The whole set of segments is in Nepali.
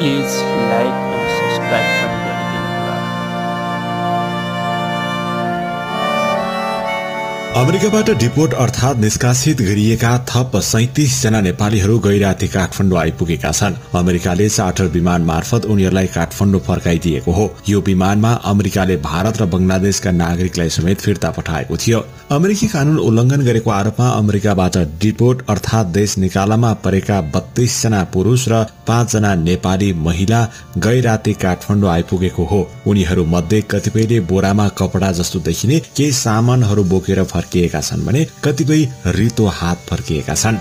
Please like and subscribe पनि गरिदिनु होला। अमेरिकाबाट डिपोर्ट अर्थात निष्कासित गरिएका थप 37 जना नेपालीहरू गैराती काठमाडौँ आइपुगेका छन्। अमेरिकाले चार्टर विमान मार्फत उनीहरूलाई काठमाडौँ फर्काइदिएको हो। यो विमानमा अमेरिकाले भारत र बंगलादेशका नागरिकलाई समेत फिर्ता पठाएको थियो। अमेरिकी कानून उल्लंघन गरेको आरोपमा अमेरिकाबाट डिपोर्ट अर्थात देश निकालामा परेका 32 जना पुरूष र 5 जना नेपाली महिला गैराती काठमाडौँ आइपुगेको हो। उनीहरू मध्ये कतिपयले बोरामा कपडा जस्तो देखिने केही सामानहरू बोकेर फर्किएका छन् भने कतिपय रितो हात फर्किएका छन्।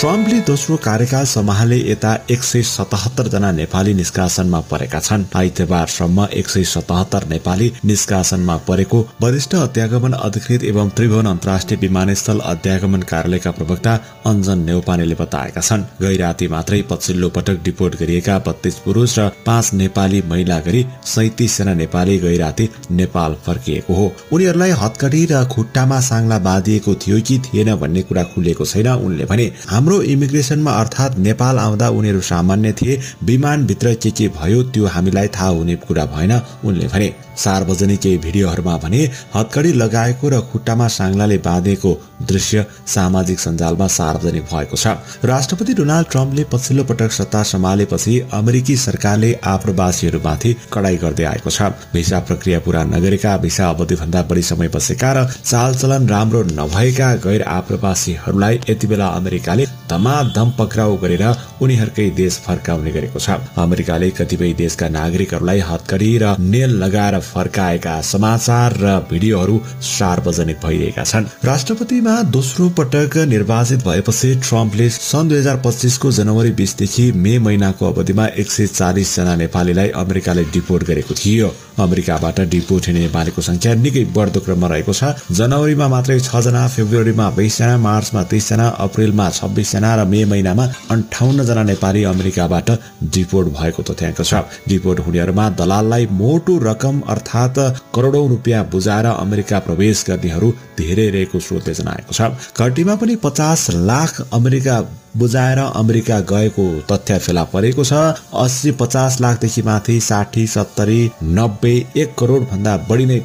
ट्रम्पले दोस्रो कार्यकाल सम्हाले यता 177 जना नेपाली निष्कासनमा परेका छन्। आइतबारसम्म 177 नेपाली निष्कासनमा परेको वरिष्ठ अध्यागमन अधिकृत एवं त्रिभुवन अन्तर्राष्ट्रिय विमानस्थल अध्यागमन कार्यालयका प्रवक्ता अञ्जन नेउपानेले बताएका छन्। गैराती मात्रै पछिल्लो पटक डिपोर्ट गरिएका 32 पुरूष र 5 नेपाली महिला गरी 37 जना नेपाली गैराती नेपाल फर्किएको हो। उनीहरूलाई हत्कडी र खुट्टामा सांग्ला बाँधिएको थियो कि थिएन भन्ने कुरा खुलेको छैन। उनले भने हाम्रो इमिग्रेसनमा अर्थात नेपाल आउँदा उनीहरू सामान्य थिए, विमानभित्र के भयो त्यो हामीलाई थाहा हुने कुरा भएन। उनले भने सार्वजनिक केही भिडियोहरूमा भने हत्कडी लगाएको र खुट्टामा सांग्लाले बाँधेको दृश्य सामाजिक सञ्जालमा सार्वजनिक भएको छ। राष्ट्रपति डोनाल्ड ट्रम्पले पछिल्लो पटक सत्ता सम्हालेपछि अमेरिकी सरकारले आप्रवासीहरूमाथि कडाई गर्दै आएको छ। भिसा प्रक्रिया पूरा नगरेका, भिसा अवधिभन्दा बढी समय बसेका र चालचलन राम्रो नभएका गैर आप्रवासीहरूलाई यति बेला अमेरिकाले धमाधम पक्राउ गरेर उनीहरूकै देश फर्काउने गरेको छ। अमेरिकाले कतिपय देशका नागरिकहरूलाई हत्कडी र नेल लगाएर फर्काएका समाचार र भिडियोहरू सार्वजनिक भइरहेका छन्। राष्ट्रपतिमा दोस्रो पटक निर्वाचित भएपछि ट्रम्पले सन् 2025 को जनवरी 20 देखि मे महिनाको अवधिमा 140 जना नेपालीलाई अमेरिकाले डिपोर्ट गरेको थियो। अमेरिकाबाट डिपोर्ट हुने नेपालीको संख्या निकै बढ्दो क्रममा रहेको छ। जनवरीमा मात्रै 6 जना, फेब्रुअरीमा 20 जना, मार्चमा 30 जना, अप्रिलमा 26 जना र मे महिनामा 58 जना नेपाली अमेरिकाबाट डिपोर्ट भएको तथ्याङ्क छ। डिपोर्ट हुनेहरूमा दलाललाई मोटो रकम अर्थात करोडौं रुपियाँ बुझाएर अमेरिका प्रवेश गर्नेहरू धेरै रहेको स्रोतले जनाएको छ। घटीमा पनि 50 लाख अमेरिका बुझाएर अमेरिका गएको तथ्य फेला परेको छ। 80-50 लाखदेखि माथि 60, 70, 90, 1 करोड भन्दा बढी नै